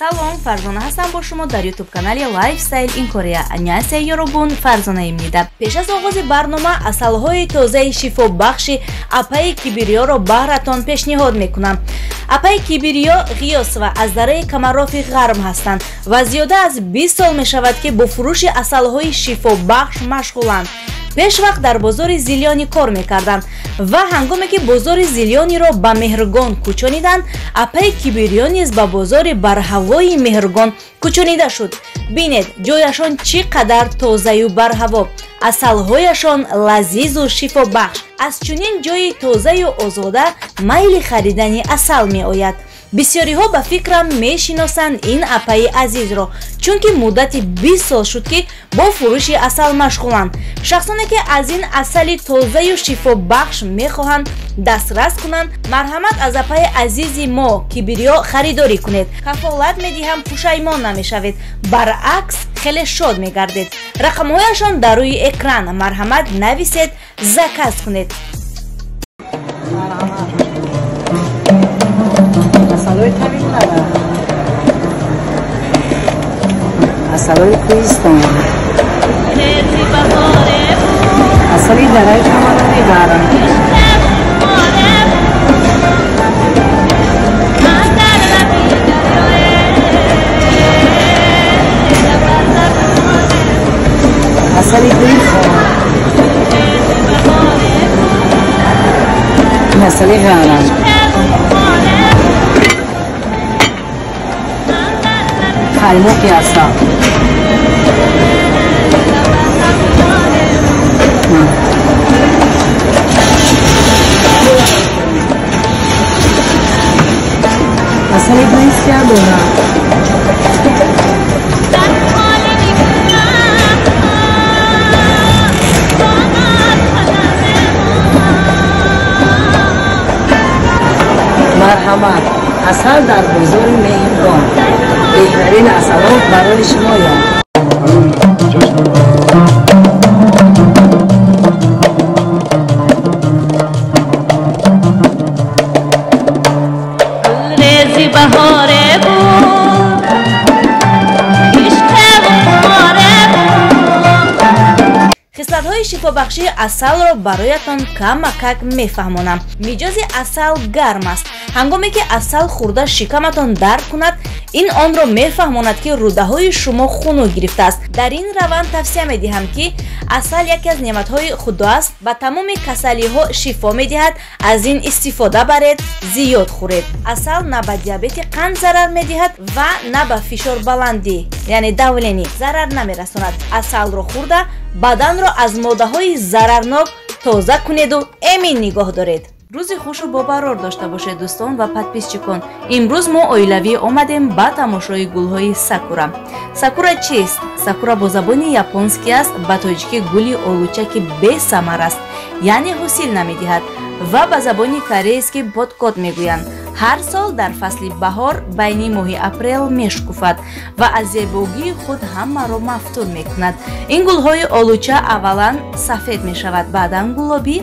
Салом, Фарзона ҳастам бо шумо дар YouTube канали Lifestyle in Korea. Аннясия Ёробун, Фарзонаимнида. Пеш аз оғози барнома асалҳои тозаи шифобахши апаи Кибриёро баҳратон пешниҳод мекунам. Апаи Кибриё Ғиёсова аз дараи Камарофи Ғарм ҳастанд ва зиёда аз 20 сол мешавад, ки бо фурӯши асалҳои шифобахш машғуланд. Пеш вақт дар бозори Зилёнӣ кор мекарданд ва ҳангоме ки бозори Зилёниро ба Меҳргон кӯчониданд, апаи Кибриё низ ба бозори барҳавои Меҳргон кӯчонида шуд. Бинед, ҷояшон чӣ қадар тозаю барҳаво, асалҳояшон лазизу шифобахш. Аз чунин ҷои тозаю озода майли харидани асал меояд. Бисёриҳо ба фикрам мешиносанд ин апаи азизро, чунки муддати 20 сол шуд, ки бо фурӯши асал машғуланд. Шахсоне ки аз ин асали тозаю шифобахш мехоҳанд дастрас кунанд, марҳамат аз апаи азизи мо Кибриё харидорӣ кунед. Кафолат медиҳам, пушаймон намешавед, баръакс хеле шод мегардед. Рақамҳояшон дар рӯи экран, марҳамат нависед, заказ кунед. Асалҳои табиӣ, асалҳои кӯҳистон, асали дараи Камарофи Ғарм. Асали кӯҳи Хор, асали Ғарм. Қаймоқи асал. Асали бӯи сиёҳ дорад. Марҳамат, асал дар бозори Меҳргон. Беҳтарин асалҳо барои шумоянд. Гулрези баҳоре буд, ишқе бухоре буд. Хислатҳои шифобахшии асалро бароятон камакак мефаҳмонам. Миҷози асал гарм аст. Ҳангоме ки асал хӯрда шикаматон дард кунад, ин онро мефаҳмонад, ки рӯдаҳои шумо хунук гирифтааст. Дар ин раванд тавсия медиҳам, ки асал яке аз неъматҳои Худо аст, ба тамоми касалиҳо шифо медиҳад. Аз ин истифода баред, зиёд хӯред. Асал на ба диабети қанд зарар медиҳад ва на ба фишорбаландӣ, яъне давление, зарар намерасонад. Асалро хӯрда баданро аз моддаҳои зарарнок тоза кунеду эмин нигоҳ доред. Рӯзи хушу бобарор дошта бошед, дӯстон ва подписчикон. Имрӯз мо оилавӣ омадем ба тамошои гулҳои сакура. Сакура чист? Сакура бо забони японский аст, ба тоҷикӣ гули олуча, ки бесамар аст, яъне ҳосил намедиҳад, ва ба забони корейски боткот мегӯянд. Ҳар сол дар фасли баҳор байни моҳи апрел мешукуфад ва аз зебогии худ ҳамаро мафтун мекунад. Ин гулҳои олуча аввалан сафед мешавад, баъдан гулобӣ,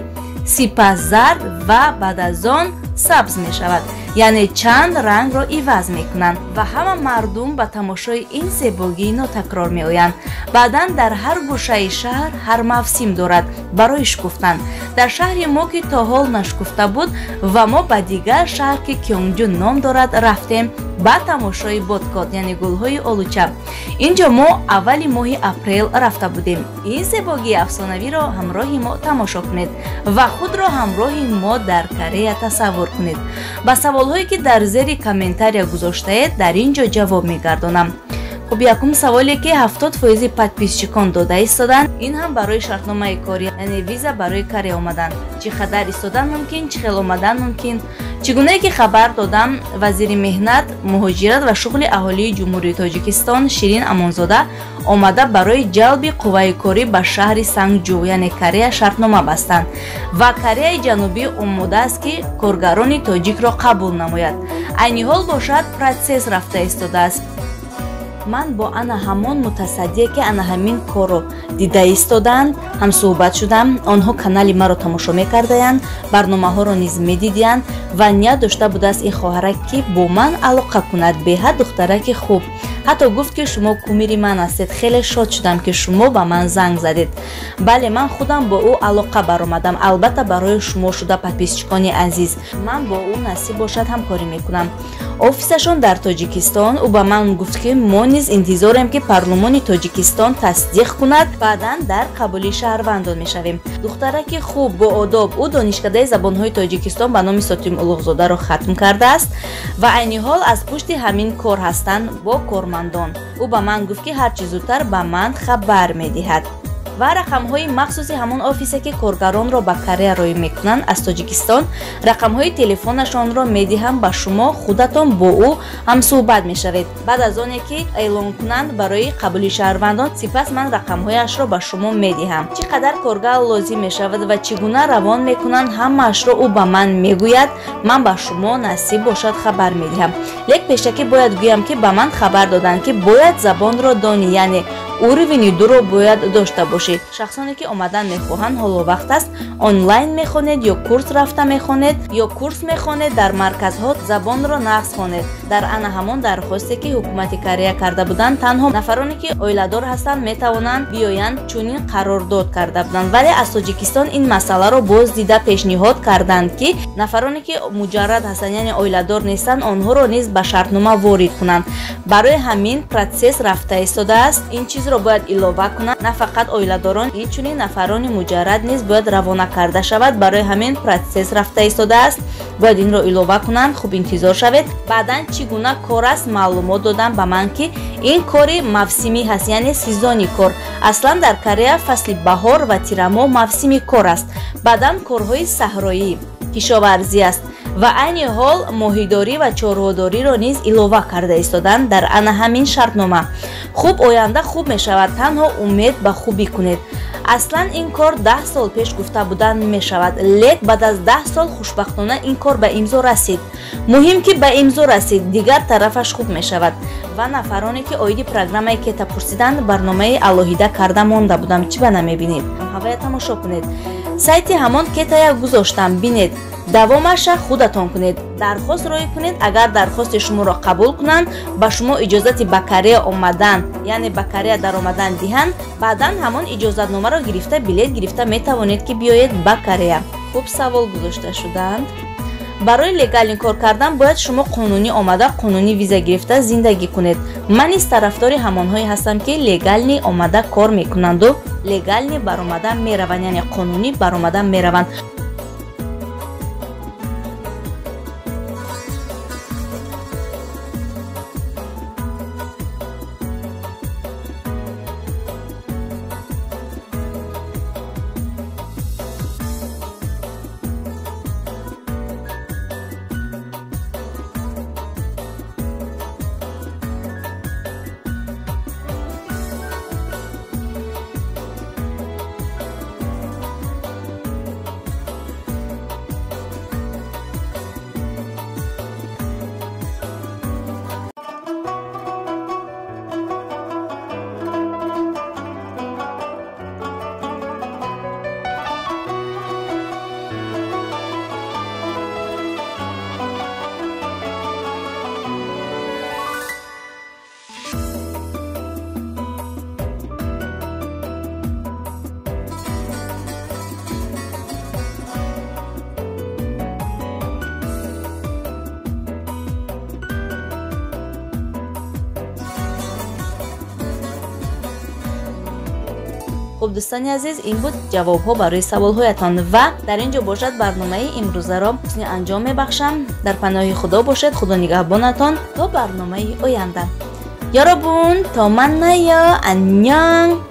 сипас зард ва баъд аз он сабз мешавад, яъне чанд рангро иваз мекунанд ва ҳама мардум ба тамошои ин зебогии нотакрор меоянд. Баъдан дар ҳар гӯшаи шаҳр ҳар мавсим дорад барои шукуфтан. Дар шаҳри мо, ки то ҳол нашукуфта буд, ва мо ба дигар шаҳр, ки Кёнҷун ном дорад, рафтем ба тамошои боткот, яъне гулҳои олуча. Инҷо мо аввали моҳи апрел рафта будем. Ин зебогии афсонавиро ҳамроҳи мо тамошо кунед ва худро ҳамроҳи мо дар Корея тасаввур кунед. Ба саволҳое, ки дар зери комментария гузоштаед, дар ин ҷо ҷавоб мегардонам. Хуб, якум саволе, ки 70% подписчикон дода истоданд, ин ҳам барои шартномаи корӣ, яъне виза барои Корея омадан. Чӣ қадар истодан мумкин, чӣ хел омадан мумкин? Чӣ гунае ки хабар додам, вазири меҳнат, муҳоҷират ва шуғли аҳолии Ҷумҳурии Тоҷикистон Ширин Амонзода омада барои ҷалби қувваи корӣ ба шаҳри Сангҷу, яъне Корея, шартнома бастанд ва Кореяи Ҷанубӣ омода аст, ки коргарони тоҷикро қабул намояд. Айни ҳол бошад, процесс рафта истодааст. Ман бо ана ҳамон мутасаддие, ки ана ҳамин корро дида истоданд, ҳамсӯҳбат шудам. Онҳо канали маро тамошо мекардаянд, барномаҳоро низ медидиянд ва ният дошта будааст ин хоҳарак, ки бо ман алоқа кунад. Беҳад духтараки хуб, ҳатто гуфт, ки шумо кумири ман ҳастед, хеле шод шудам, ки шумо ба ман занг задед. Бале, ман худам бо ӯ алоқа баромадам. Албатта, барои шумо шуда, подписчикони азиз, ман бо ӯ, насиб бошад, ҳамкорӣ мекунам. Офисашон дар Тоҷикистон. Ӯ ба ман гуфт, ки мо низ интизорем, ки парлумони Тоҷикистон тасдиқ кунад, баъдан дар қабули шаҳрвандон мешавем. Духтараки хуб, боодоб. Ӯ Донишкадаи забонҳои Тоҷикистон ба номи Сотим Улуғзодаро хатм кардааст ва айни ҳол аз пушти ҳамин кор ҳастанд бо кормандон. Ӯ ба ман гуфт, ки ҳарчи зудтар ба ман хабар медиҳад ва рақамҳои махсуси ҳамон офисе, ки коргаронро ба Корея роӣ мекунанд аз Тоҷикистон, рақамҳои телефонашонро медиҳам ба шумо. Худатон бо ӯ ҳамсӯҳбат мешавед. Баъд аз оне ки эълон кунанд барои қабули шаҳрвандон, сипас ман рақамҳояшро ба шумо медиҳам. Чӣ қадар коргар лозим мешавад ва чӣ гуна равон мекунанд, ҳамаашро ӯ ба ман мегӯяд. Ман ба шумо, насиб бошад, хабар медиҳам. Лек пешакӣ бояд гӯям, ки ба ман хабар доданд, ки бояд забонро донӣ, яъне уровени 2-ро бояд дошта бошӣ. Шахсоне, ки омадан мехоҳанд, ҳоло вақт аст. Онлайн мехонед ё курс рафта мехонед, ё курс мехонед дар марказҳо, забонро нағз хонед. Дар ана ҳамон дархосте, ки ҳукумати Корея карда буданд, танҳо нафароне, ки оиладор ҳастанд, метавонанд биёянд, чунин қарордод карда буданд. Вале аз Тоҷикистон ин масъаларо боз дида пешниҳод карданд, ки нафароне, ки муҷаррад ҳастанд, яъне оиладор нестанд, онҳоро низ ба шартнома ворид кунанд. Барои ҳамин процесс рафта истодааст. Ин чизро бояд илова кунанд: на фақат оиладорон, инчунин нафарони муҷаррад низ бояд равона карда шавад. Барои ҳамин процесс рафта истодааст, бояд инро илова кунанд. Хуб, интизор шавед. Баъдан чӣ гуна кор аст, маълумот додам ба ман, ки ин кори мавсимӣ ҳаст, яъне сезони кор. Аслан дар Корея фасли баҳор ва тирамоҳ мавсими кор аст. Баъдан корҳои саҳроӣ, кишоварзӣ аст ва айни ҳол моҳидорӣ ва чорводориро низ илова карда истоданд дар ана ҳамин шартнома. Хуб, оянда хуб мешавад, танҳо умед ба хубӣ кунед. Аслан ин кор 10 сол пеш гуфта будан мешавад, лек баъд аз 10 сол хушбахтона ин кор ба имзо расид. Муҳим, ки ба имзо расид, дигар тарафаш хуб мешавад. Ва нафароне, ки оиди программаи КЕТА пурсиданд, барномаи алоҳида карда монда будам. Чӣ ба намебинед? Ҳавая тамошо кунед. Сайти ҳамон КЕТАя гузоштам, бинед. Давомаша худатон кунед, дархост роӣ кунед. Агар дархости шуморо қабул кунанд, ба шумо иҷозати ба Корея омадан, яъне ба Корея даромадан диҳанд, баъдан ҳамон иҷозатномаро гирифта, билет гирифта метавонед, ки биёед ба Корея. Хуб, савол гузошта шуданд: барои легально кор кардан бояд шумо қонунӣ омада, қонунӣ виза гирифта зиндагӣ кунед. Ман низ тарафдори ҳамонҳое ҳастам, ки легально омада кор мекунанду легально баромада мераванд, яъне қонунӣ баромада мераванд. Хуб, дӯстони азиз, ин буд ҷавобҳо барои саволҳоятон ва дар ин ҷо бошад барномаи имрӯзаро ҳусни анҷом мебахшам. Дар паноҳи Худо бошед, Худо нигаҳбонатон то барномаи оянда. 여러분, 또 만나요. 안녕.